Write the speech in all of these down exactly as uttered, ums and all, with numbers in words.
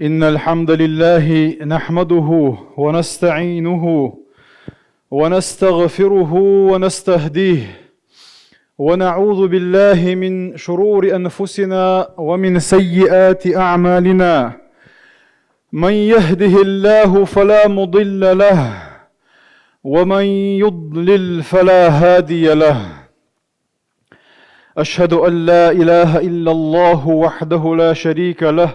إن الحمد لله نحمده ونستعينه ونستغفره ونستهديه، ونعوذ بالله من شرور أنفسنا ومن سيئات أعمالنا. من يهده الله فلا مضل له، ومن يضلل فلا هادي له. أشهد أن لا إله إلا الله وحده لا شريك له،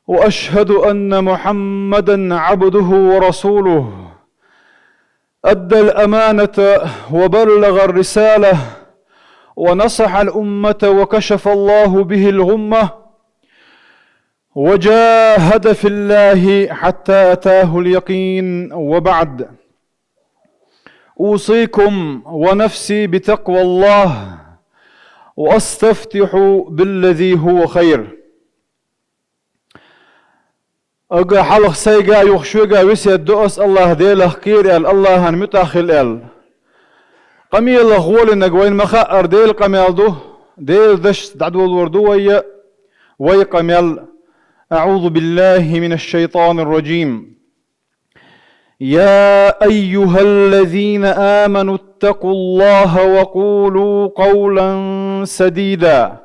وأشهد أن محمدا عبده ورسوله. أدى الأمانة وبلغ الرسالة ونصح الأمة وكشف الله به الغمة وجاهد في الله حتى أتاه اليقين، وبعد. أوصيكم ونفسي بتقوى الله، وأستفتح بالذي هو خير. Ага хьалха сайга а, юха шуьга а весет до ас АллахӀ Делах кхера аьлла, АллахӀан муьтӀахь хила аьлла. Къамелах гӀолинарг вайна ма хаъара Делан къамел ду, Делан дашца дӀадолор ду вай, вай къамел. أعوذ بالله من الشيطان الرجيم. يا أيها الذين آمنوا اتقوا الله وقولوا قولا سديدا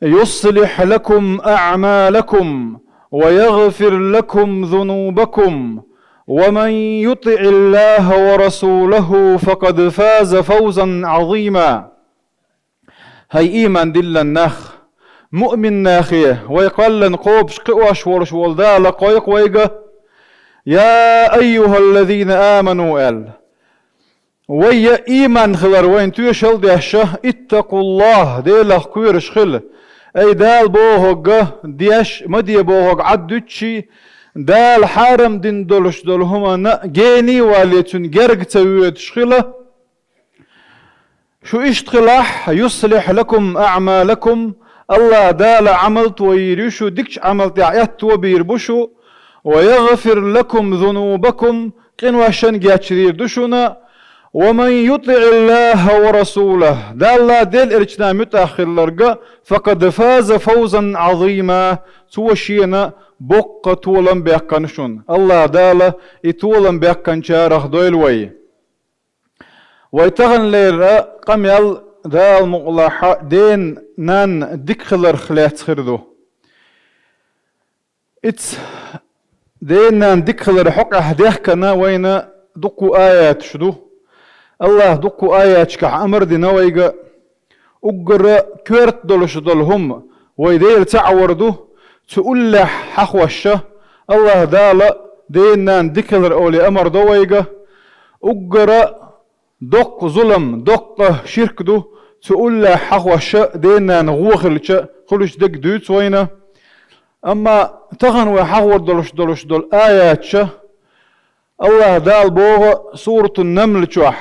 يصلح لكم أعمالكم ويغفر لكم ذنوبكم ومن يطع الله ورسوله فقد فاز فوزا عظيما. ХӀай ийман диллина нах, муъмин нахе, вай кхоьллина кхобуш кхиош волуш волу Дала кхойкху вайга: «Я айюхӀаллазина аману», – аьлла. Вай я ийман хилар вайна тоьшалла а деш, «иттакъуллахӀ», Делах кхоьруш хила. Ай Дала бохург деш, ма де бохург Ӏад дуьтуш, Дала хьарам дина долуш долу хӀуманна гена а валале, цуьнан герга ца воьдуш хила. Шу иштта хилахь, «юслихь лакум аъмалакум», АллахӀ Дала Ӏамал тойийр ю шу, дикачу Ӏамал тӀехь аьтто бийр бу шу, «ва ягъфир лакум зунубакум», къиношшан гечдийр ду шуна, «ва ман ютиъиллахӀа ва расулахӀ», Далла, Делан элчанна муьтӀахь хилларг, «факъад фаза фавзан Ӏазима», цо шена боккха толам баьккхина шуна. АллахӀ Дала и толам баьккхинчарах дойла вай. Вай таханлера къамел Дала мукъалахь ден-нанна дика хиларх лаьцна хир ду. Ица ден-нанна дика хилар хьокъехь дехкана вайна дуккха аяташ ду. АллахӀа дуккха аяташкахь амар а дина вайга, уггара коьрта долуш долу хӀума вай Дела цхьаъ вар ду, цу уллехь хьахош, АллахӀ Дала ден-нанна дика хилар олий амар до вайга. Уггара доккха зулам, доккха ширк ду, цу уллехь хьахош ден-нанна гӀо хилча, хуьлуш дерг дуьйцу вайна. Амма тахана вай хьахор долуш долуш долу аяташ, АллахӀ Дала боху Суратун-Намл чохь: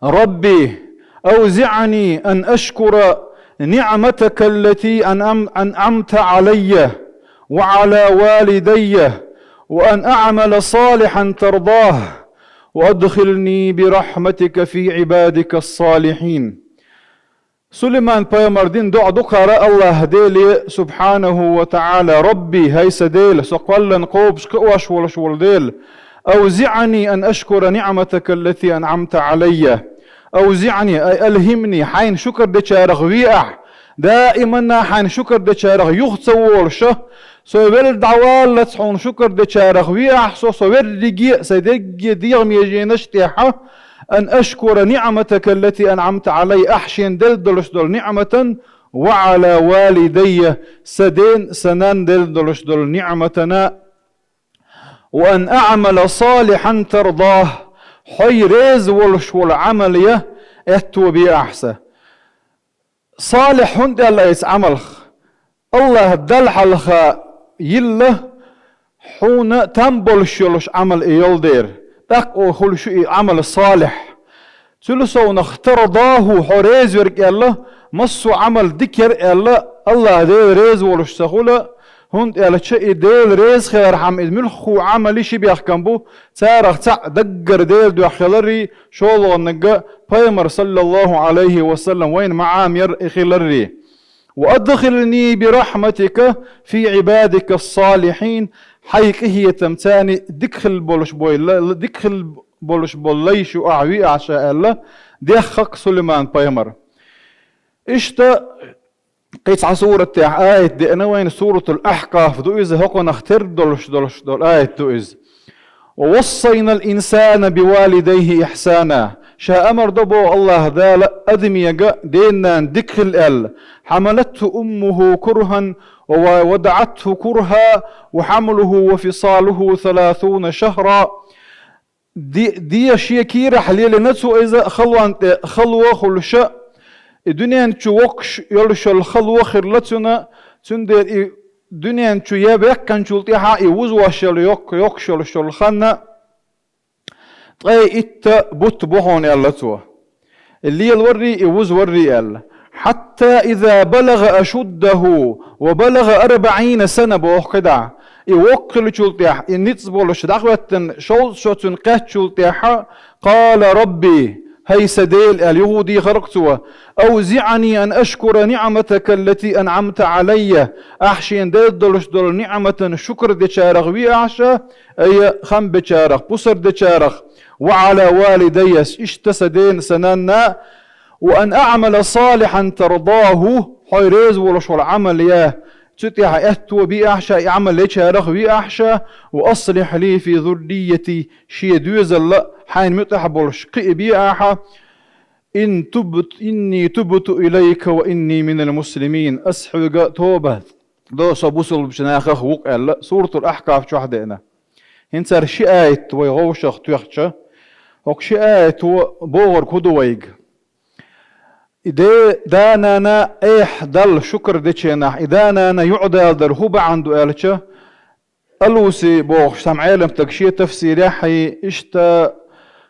«Рабби, авзиъни ан ашкура ниъматакаллати анъам-, анъамта Ӏалайя ва Ӏала валидайя, ва ан аъмала салихьан тардахӀ, ва адхилни бирахьматика фи Ӏибадикас-салихьин». Сулайман-пайхамар дина доӀа ду кхара АллахӀ Деле, субхьанаху ва таӀала: «Рабби, хӀай сан Дела, со кхоьллина кхобуш кхиош волуш волу Дела, авзиъни ан ашкура ниъматакаллати анъамта Ӏалайя». Авзиъни, ай алхӀимни, хьайна шукар дечарах ве ахь, даиманна хьайна шукар дечарах юха ца волуш, со велла дӀаваллалц хьуна шукар дечарах ве ахь со, со верриге а, сайн дерриге а дегӀан меженаш тӀехь, «ан ашкура ниъматакаллати анъамта Ӏалайя», ахь шена делла долуш долу ниъматан, «ва Ӏала валидайя», сан ден, сан нанна делла долуш долу ниъматана, «ва ан аъмала салихьан тардахӀ», хьо реза волуш волу Ӏамал ян аьтто бе ахь сан. Салихь хӀунда аьлла айса Ӏамалх? АллахӀ Далла хьалха йилла хьуна там болуш йолуш Ӏамал и йолу дера. ТӀаккха хуьлуш ю и Ӏамал салихь. Цуьнан совнах тардахӀу, хьо реза верг аьлла, массо а Ӏамал дика яра аьлла, АллахӀ Дела реза волуш ца хуьлу, хӀунда аьлча и Дела реза хилархьама, иза муьлхха Ӏамал ши бехкам бу, царах цхьаъ даггара Дела дуьхьа хиларий, шолгӀаннага пайхамар, саллаллаху Ӏалайхи ва саллам, вайна ма Ӏамаяра и хиларий. وأدخلني برحمتك في عبادك الصالحين. Хьай къинхетамца дика хила болуш бойла, дика хила болуш болу лайш ю ахь виахь ша аьлла, дехха-кх Сулайман-пайхамар. Иштта кхин цхьа сурат тӀехь аят деана вайна, Суратул Ахькъаф ду иза, хӀокхунах тера долуш долуш долу аят ду иза. ووصينا الإنسان بوالديه إحسانا. Ша амар до боху Аллаха Дала адамега ден-нана дика хила аьлла. حملته أمه كرها ووضعته كرها وحمله وفصاله ثلاثون شهرا. Де, де шен кийрахь лелийна цо иза халонна тӀе хало хуьлуш, и дуьнен чу воккхуш йолуш йолу хало хилла цуьнан, цуьндела и дуьнен чу ян ваьккхинчул тӀаьхьа и вузош йолу йоккха, йоккхуш йолуш йолу хан ткъе итт бутт бу хьуна аьлла цо. И лелаваррий, и вузваррий аьлла. حتى إذا بلغ أشده وبلغ أربعين سنة боху кхидӀа. И воккха хиллачул тӀаьхьа, и ницкъ болуш дӀахӀоьттина шовзткъа шо цуьнан кхаьччул тӀаьхьа, قال رب, хӀай сан Дела, аьлла, юха дийхар-кх цо, أوزعني أن أشكر نعمتك التي أنعمت علي. Ахь шена делла долуш долу ниӀматан шукр дечарах виахь ша, айхьа хам бечарах, пусар дечарах, وعلى والدي, иштта сан дена, сан нанна, وأن أعمل صالحا ترضاه, хьо реза волуш волу Ӏамал ян, цу тӀехь аьтто биахь ша, и Ӏамал ечарах виахь ша, وأصلح لي في ذريتي, шен доьзалла хьайна муьтӀахь болуш кхин а биахь, إن تبت, إني تبت إليك وإني من المسلمين, ас хьоьга тоба до, со бусалбачу нахах ву-кх аьлла, Суратул Ахькъаф чохь деана. ХӀинца хӀара ши аят вай гӀовшах тоьхча, хӀокху ши аято бохург хӀун ду вайга? И де, да-нана, айхьа Далла шукр дечу хенахь, и да-нана юкъадала дар хӀун бахьана ду аьлча, Алуси бохуш цхьа Ӏеламстаг шен тафсирехь, иштта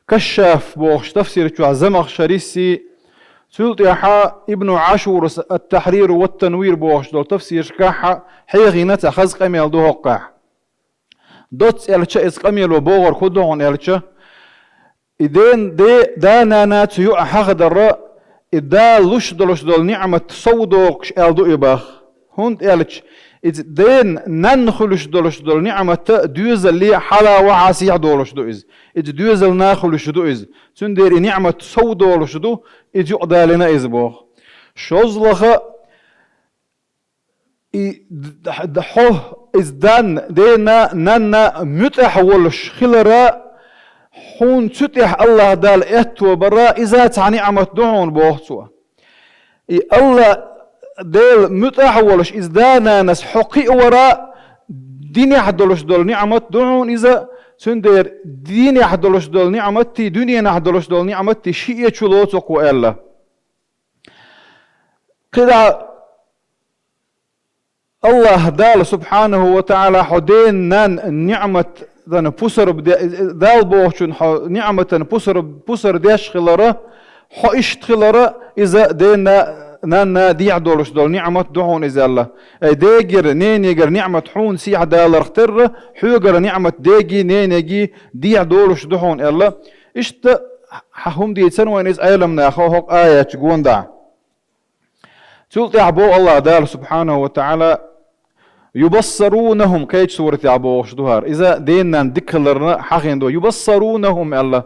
Кашшаф бохуш тафсир чохь Замахшарис, цул тӀаьхьа Ибну Ӏашурас Ат-Тахьрир ва Ат-Танвир бохуш долу тафсирашкахь хьехийна цхьа хаза къамел ду хӀокхахь. Доцца аьлча, иза къамело бохург хӀун ду хьуна аьлча, и ден, де, да-нана цу юкъа хьахадарра, и Дала луш долуш долу ниӀмат совдохуш аьлла ду и боху. ХӀунда аьлча иза ден, нанна хуьлуш долуш долу ниӀмат доьзале хьала вахьа сехьа долуш ду иза. Иза доьзална хуьлуш ду иза. Цундела и ниӀмат совдолуш ду, иза юкъадалийна иза боху. ШозлагӀа, и д-, д-, хьо, иза дан, дена, нанна муьтӀахь волуш хилара, хьуна цу тӀехь Аллаха Дала аьтто бара, иза цхьа ниӀмат ду хьуна боху цо. И Алла Дела муьтӀахь волуш, иза да-нанас хьо кхиавара, динехь долуш долу ниӀмат ду хьуна иза, цундела динехь долуш долу ниӀматти, дуьненахь долуш долу ниӀматти шиъ чу лоцу-кх аьлла. КхидӀа Аллаха Дала, субхьанаху ва таӀала, хьо ден-нанна ниӀматан пусарба де-, Дала бохучун хьо ниӀматан пусарба, пусар деш хилара, хьо иштта хилара, иза ден-нанна дехьа долуш долу ниӀмат ду хьуна иза аьлла. Ай дегара, ненегара ниӀмат хьуна сехьа даларх терра, хьоьгара ниӀмат деги, ненеги дехьа долуш ду хьуна аьлла. Иштта хьан хӀума дийцан вайн иза Ӏеламнаха хӀокху аятчу гондахь. Цул тӀаьхьа боху Аллаха Дала, субхьанаху ва таӀала, «юбассарунахум», кхечу суратехь бохуш ду хӀара. Иза ден-нанна дика хиларна хьахийна ду. «Юбассарунахум», аьлла.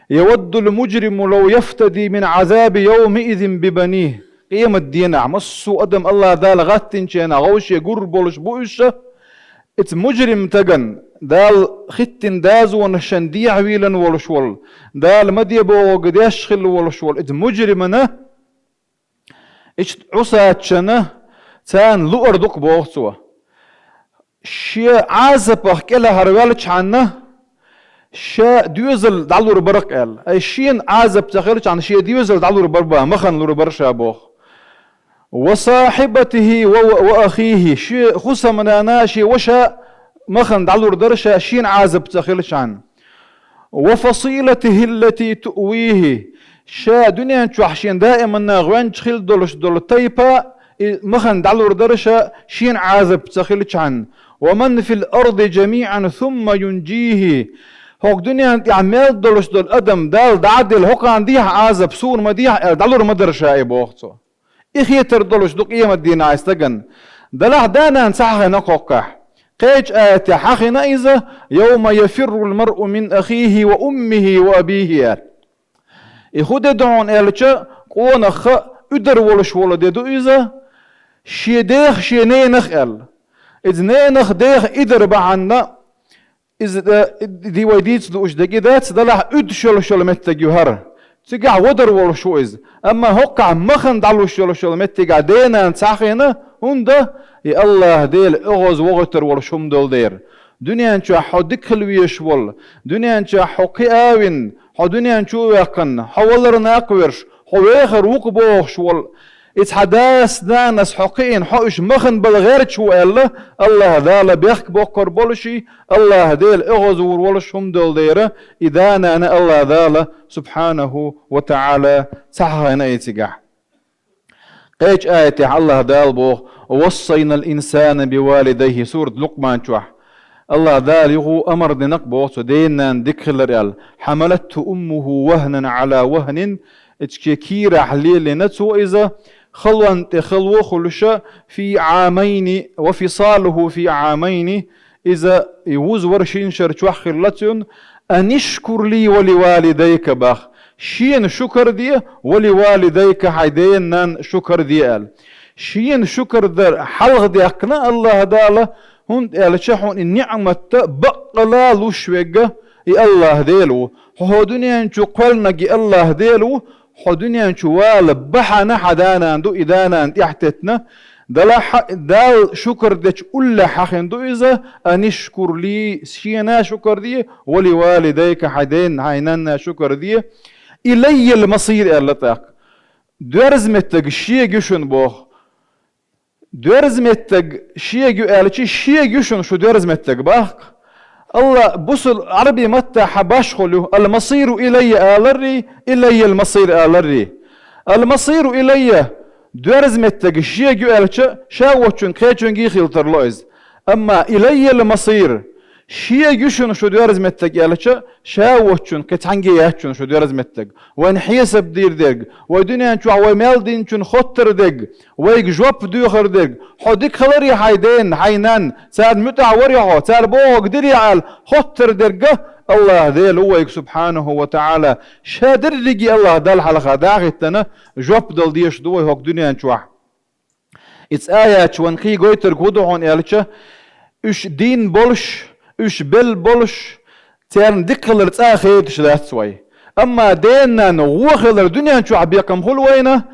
«Яваддул мужриму лав яфтади мин Ӏазаби явмиизин бибаних». Къемат денахь массо а адам Аллаха Дала гӀаттинчу хенахь гӀовше гур болуш бу уьш. Иза мужрим стагана, Дала хӀиттина дозанашна дехьавийлан волуш волу, Дала ма де бохург деш хилла волуш волу иза мужримана, иштта Ӏусачунна царна луъар ду-кх боху цо. Шен Ӏазапах кӀелхьарваьллачхьанна, ша доьзал дӀалур бара-кх аьлла. Ай шена Ӏазап ца хилчхьанна, шен доьзал дӀалур бара бан, махана лур бара ша боху. «Ва сахьибатихи ва, ва, ва ахихи», шен хӀусамнана, шен ваша махана дӀалур дара ша, шена Ӏазап ца хилчхьанна. «Ва фасилатихи ллати туъвихи», ша дуьнен чохь шен даиманна гӀоьнча хила долуш долу тайпа, и махана дӀалур дара ша, шена Ӏазап ца хилчхьанна. «Ва ман фил арди жамиъан сумма юнжихи», хӀокху дуьнен тӀехь мел долуш долу адам Дала дӀа а делла, хӀокхарна дехьа Ӏазап, суна ма дехьа аьлла, дӀалур ма дара ша и боху цо. И хетар долуш ду къематдийнахь стагана. Делахь да-нана ца хьахийна хӀокхахь. Кхечу аятехь хьахийна иза: «Йовма яфиррул маръу мин ахихи ва уммихи ва абихи», – аьлла. И хӀун де ду хьуна аьлча, къонах а, уьдар волуш волу де ду иза, шен дех, шен ненах аьлла. Иза ненах, дех, идар бахьана, иза, э, ди-, вай дийца лууш дерг и дац, делахь уьдуш йолуш йолу меттиг ю хӀара. Цигахь вадар волуш ву иза. Амма хӀокхахь махана дӀалуш йолуш йолу меттигахь да-нана ца хьахийна, хӀунда и Аллаха Дела оьгӀаз вохуьйтур волуш хӀума долу дера. Дуьнен чохь хьо дика хила везаш волу, дуьнен чохь хьо кхиа а вина, хьо дуьнен чу а ваьккхина, хьо валар накъа верш, хьо вехар ву-кх бохуш волу, иза хьан дас-нанас хьо кхиийна, хьо уьш махана бала гӀерташ ву аьлла, Аллаха Дала бехк боккхур болуший, Аллаха Дела оьгӀаз вур волуш хӀума долу дера, и да-нана Аллаха Дала, субхьанаху ва таӀала, ца хьахийна и цигахь. Кхечу аятехь Аллаха Дала боху: «Ва вассайнал инсана би валидайхи», сурат Лукъман чохь. Аллаха Дала юха а амар дина-кх боху цо дена-нанна дика хилар аьлла: «Хьамалатху уммуху вахнан Ӏала вахнин», иза шен кийрахь лелийна цо иза, халон тӀе хало хуьлуша, «фи Ӏамайни ва фисалуху фи Ӏамайни», иза и вуза вара шина шар чохь хилла цуьнан, «Анишкур ли ва ли валидайка», бах. Шена шукар де, «ва ли валидайка», хьайн дена-нанна шукар де аьлла. Шена шукар дар хьалха даьккхина Аллаха Дала, хӀунда аьлча хьуна и ниӀмат баккъала луш верг и Аллаха Дела ву. Хьо, хьо дуьнен чу кхоьллинарг и Аллаха Дела ву, хьо дуьнен чу вала бахьана хьан да-нана ду, и да-нана тӀаьхьатеттина, делахь а Далла шукар дечу уллехь хьахийна ду иза: «Анишкур ли», шена шукар де, «ва ли валидайка», хьайн дена, хьайн нанна шукар де, «илайял масир», аьлла тӀаккха. Доьрза меттиг шега ю шуна боху. Доьрза меттиг шега ю аьлча, шега ю шуна шу доьрза меттиг бах-кх. Алла бусул Ӏарбийн маттахь башхалла ю: «Ал-масиру илайя» аларрий, «илайял масир» аларрий. «Ал-масиру илайя», доьрза меттиг шега ю аьлча, ша воцчунна кхечуьнга хила тарло иза. Амма «илайял масир», шега ю шуна шу доьрза меттиг аьлча, ша воцчунна кхин цхьаьнгге яц шуна шу доьрза меттиг. Вайна хьесап дийр дерг, вай дуьнен чохь вай мел динчунна хоттар дерг, вайга жоп доьхур дерг, хьо дика хиларий хьайн дена, хьайн нанна, царна муьтӀахь варий хьо, цара бохург дирий аьлла хоттар дерг а Аллаха Дела ву вайга, субхьанаху ва таӀала. Ша дерриге Аллаха Далла хьалха дахийтина жоп дала дезаш ду вай хӀокху дуьнен чохь. Иза аяташ вайна кхин гойтург хӀун ду хьуна аьлча, уьш дийна болуш, уьш белла болуш, царна дика хилар цкъа а хедаш дац вай. Амма дена-нанна вон хилар дуьнен чохь бекхам хуьлу вайна,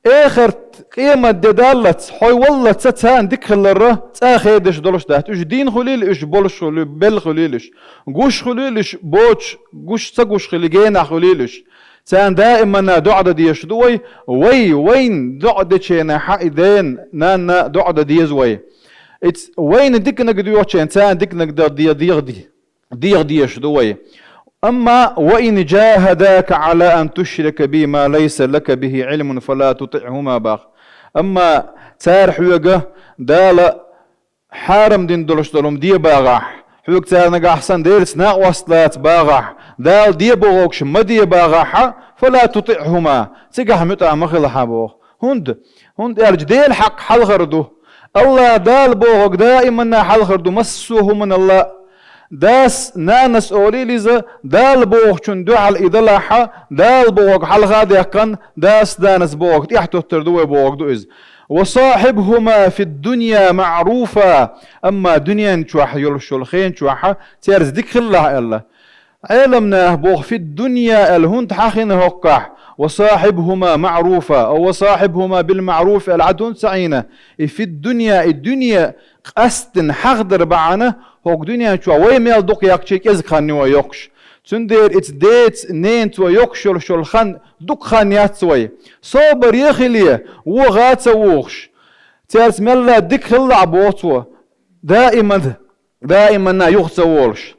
эхарт къемат де даллалц, хьо валлалц царна дика хилар цкъа а хедаш долуш дац. Уьш дийна хуьлийла, уьш болуш хуьлийла, белла хуьлийла уьш, гуш хуьлийла уьш, боцуш, гуш ца гуш хилий, генахь хуьлийла уьш. Царна даиманна доӀа дан дезаш ду вай, вай, вайна доӀа дечу хенахь и дена, нанна доӀа дан деза вай. Иза вайна диканиг доьхучу хенахь царна диканиг дан де-, дегӀа де-, дегӀа дезаш ду вай. Амма: «Ва ин джахадака Ӏала ан тушрика би ма лайса лака бихи Ӏилмун фала тутиӀхума», бах. Амма цара хьоьга Дала хьарам дина долуш долу хӀума де багӀахь, хьоьга цара нагахь санна Делаца накъост лаца багӀахь, Дала де бохургаш ма де багӀахь, «фала тутиӀхума», цигахь муьтӀахь ма хила хьан боху. ХӀунда? ХӀунда аьлча Делан хьакъ хьалхар ду. Аллаха Дала бохург даиманна хьалхар ду массо а хӀуманал а. Дас, нанас олийла иза, Дала бохучунна дуьхьал и далахь, Дала бохург хьалха а даьккхина, дас, нанас бохург тӀаьхьатоттур ду вай бохург ду иза. «Ва сахьибхума фид-дунья маъруфа», амма дуьнен чохь йолуш йолу хен чохь цаьрца дика хилалахь аьлла. Ӏеламнаха боху «фид-дунья» аьлла хӀунда хьахийна хӀокхахь, «ва сахьибхума маъруфа», «ва сахьибхума бил-маъруф» аьлла хӀунда ца Ӏийна? И «фид-дунья», и дуьне къастина хьахдар бахьана, хӀокху дуьнен чохь вай мел дукха яьккхича кӀезиг хан ю вай йоккхуш. Цундела иза деца, ненаца вай йоккхуш йолуш йолу хан дукха хан яц вай. Собаре а хиле, вогӀа а ца вогӀуш. Цаьрца мелла дика хилалахь боху цо, даиман, даиманна юха ца волуш.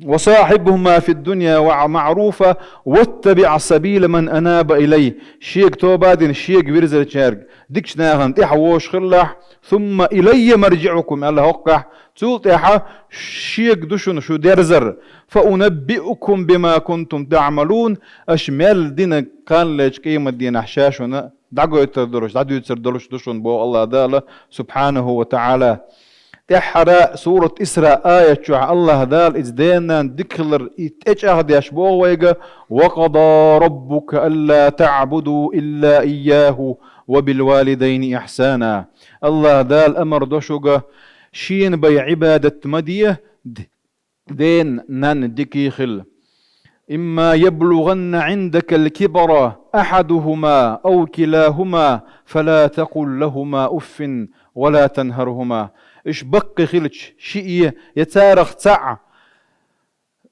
وصاحبهما في الدنيا وع-، معروفا واتبع سبيل من أناب إلي. Шега тоба дина, шега вирзарчаьрга, дикача нахана тӀаьхьа вогӀуш хилалахь, ثم إلي مرجعكم, аьлла хӀокхахь, цул тӀаьхьа шега ду шуна шу дерзар, فأنبئكم بما كنتم تعملون, аша мел дина кхана лечу къематдийнахь ша шуна дӀагойтур долуш, дӀадуьйцур долуш ду шуна, боху АллахӀ Дала, субхьанаху ва таӀала. ТӀаьххьара сурат Исра аят чохь АллахӀ Дала иза ден-нанна дика хилар и тӀечӀагӀдеш боху вайга: وقضى ربك ألا تعبدوا إلا إياه وبالوالدين إحسانا. АллахӀ Дала амар до шуьга, шена бен Ӏибадат ма де, д-, ден-нанна дика хила. إما يبلغن عندك الكبر أحدهما أو كلاهما فلا تقل لهما أف ولا تنهرهما. Уьш баккхий хилча, шиъ я, я царах цхьаъ,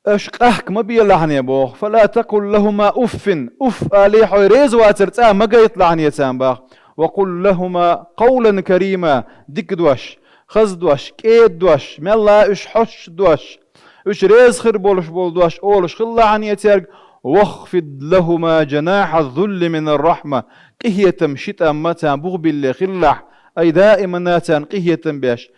уьш къахка ма белахьане боху. فلا تقل لهما أف, уф алий хьо реза вацар цкъа ма гайталахьане царна боху. وقل لهما قولا كريما, дика дош, хаза дош, кӀеда дош, мелла уьш хьоьстуш дош, уьш реза хир болуш болу дош олуш хилалахьане цаьрга. واخفض لهما جناح الذل من الرحمة, къинхетам ши тӀамма царна бух билле хилалахь, ай даимана царна къинхетам беш.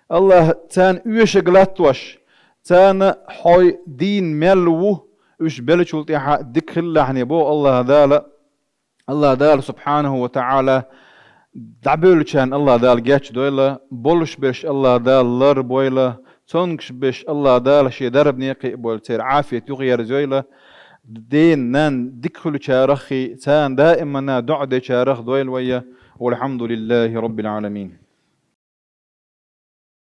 АллахӀ царна оьшург латтош, царна хьо дийна мел ву, уьш беллачул тӀаьхьа дика хилалахьане боху АллахӀ Дала. АллахӀ Дала, субхьанаху ва таӀала, дӀабевллачарна АллахӀ Дала гечдойла, болуш берш АллахӀ Дала ларбойла, цомгуш берш АллахӀ Дала шен дарбане кхиабойла, церан Ӏафият юхаерзайойла, ден-нанна дика хуьлучараххий, царна даимана доӀа дечарах дойла вай. والحمد لله رب العالمين.